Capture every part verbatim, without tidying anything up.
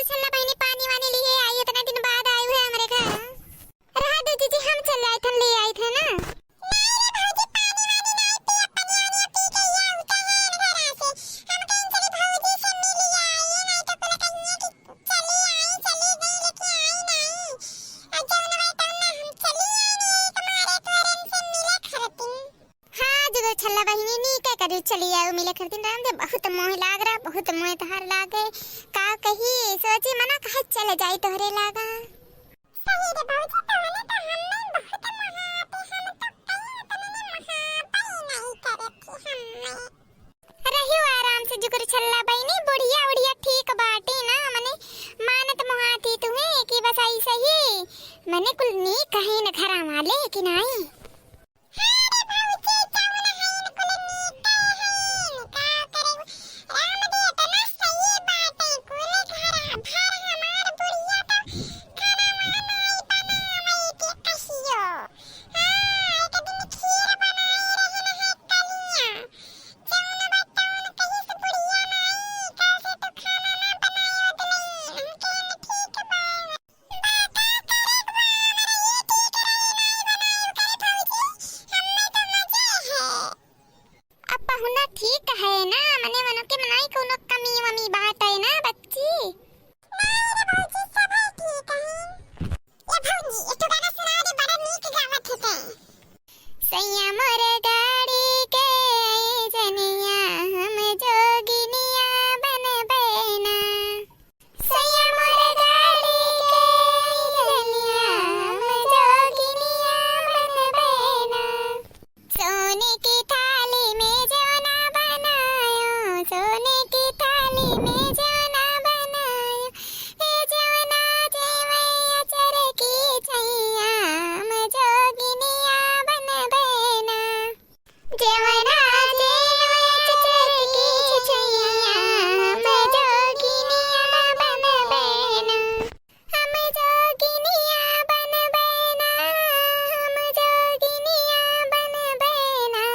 चला बहिनी, पानी वानी लिए आई, इतना दिन बाद आयु है हमरे घर। रहा दो जीजी, हम चल जाए थन, ले आई थे ना। नहीं रे भौजी, पानी वानी नहीं पिया, पनिया वनिया पी के ये उतर है घरा से। हम कहीं चली भौजी से मिल आई, नहीं तो कुल कहिए कि चली आई, चली गई, लेकिन आई नहीं। और जौन बात ना हम चली आई नहीं, तुम्हारे तोरन से मिले खरतिन। हाँ, जुगर छल्ला बहिनी, नीके करी चली आयो मिले खरतिन राम दे, बहुत मोह लाग रहा, बहुत मोह तहार लागे। का कही, सोची मना कहे चले जाई तोहरे लागा। सही रे भौजी, तोहने तो हमें बहुत मोहाते, हम तो कहीं उतने ने मोहाबे नहीं करत थी हमें। रहियो आराम से जुगर छल्ला बहिनी, बुढ़िया उढ़िया ठीक बाटी ना, मने मानत मोहाती तुहे कि बस ऐसे ही, मने कुल नी कहे न घरा वाले कि नाई। हाँ रे भौजी, जौन हईन कुल नीके हईन, का करे? राम दे इतना सही बात है, कुल घरा भर हमार बुढ़िया तो खाना वाना ही बनावे के कहियो। हाँ, एक दिन खीर बनाए रहन है कलिया। जौन बा तौन कहिस बुढ़िया माई, कल से तू खाना ना बनाए उतनी, हम कहेन ठीक बा। अब पहुना ठीक है ना, मने मनो के मनाई कोनो कमी वमी बात है ना बच्ची? नहीं रे भौजी, सब है ठीक है। ए भौजी, एक ठो गाना सुना दे, बड़ा नीक गावत है ते। सैया मोर गाड़ी के जनिया हम जोगिनिया बनबे ना। सैया मोर गाड़ी के जनिया हम जोगिनिया बनबे ना। सोने की थाली में जेवना बनायो, सोने की थाली में जेवना बनायो, ए जेवना जेवै अचर की छैया हम जोगिनिया बनबे ना। जेवना जेवै अचर की छैया हम जोगिनिया बनबे ना। हम जोगिनिया बनबे ना, हम जोगिनिया बनबे ना।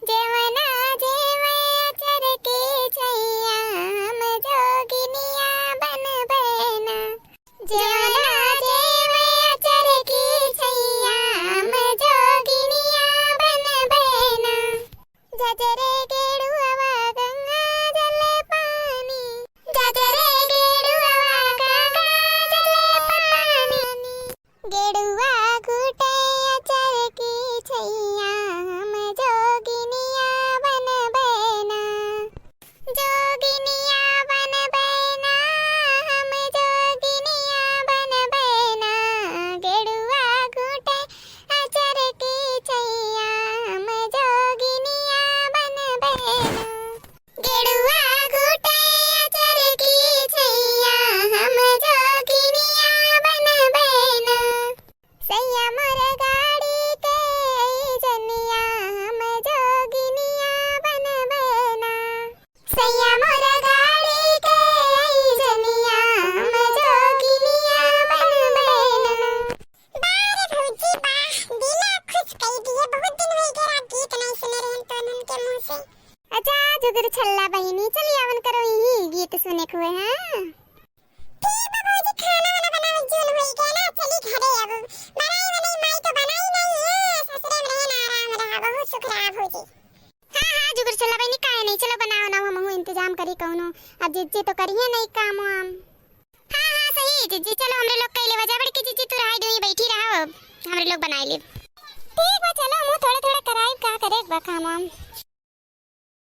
जेवना जेवै अचर की छैया हम जोगिनिया बनबे ना। जेवना जेवै अचर की छैया हम जोगिनिया बनबे ना। जजरे गेड़ुआ गंगा जल पानी, जजरे गेड़ुआ गंगा जल पानी। गेड़ुआ घुटे अचर की छैया हम जोगिनिया बनबे ना। जोगिनिया बनबे ना, हम जोगिनिया बनबे ना। गेड़ुआ घुटे अचर की छैया हम जोगिनिया बनबे ना। गेड़ुआ घुटे अचर की छैया हम जोगिनिया बनबे ना। सैया मोर गाड़ी के जनिया हम जोगिनिया बनबे ना। सैया मोर गाड़ी के जनिया हम जोगिनिया बनबे ना। वाह रे भौजी वाह, दिला खुश कई दिए। बहुत दिन होई गए गीत नहीं सुने रहन तो उनके मुंह से। अच्छा जुगर छल्ला बहिनी, चली आवन करो यही गीत सुने हुए हैं। ठीक बा भौजी, खाना वाना बनावे जून होई गए ना, चली घरे अब। बनाई बनाई माई तो बनाई नहीं है, ससुरे में रहे ना आराम रहा, बहुत सुख रहा भौजी। हाँ हाँ जुगर छल्ला बहिनी, काहे नहीं, चलो बनाओ ना, हमहू इंतजाम करी कौनो। अब जिज्जी तो करिए नहीं काम वाम। हाँ हाँ सही जिज्जी, चलो हमरे लोग कई लेवा जा, बड़की जिज्जी तू रहाई डोई बैठी रहो, हमरे लोग बनाई लेब। ठीक बा, चलो हमहू थोड़ा थोड़ा कराई, का करे बा काम वाम।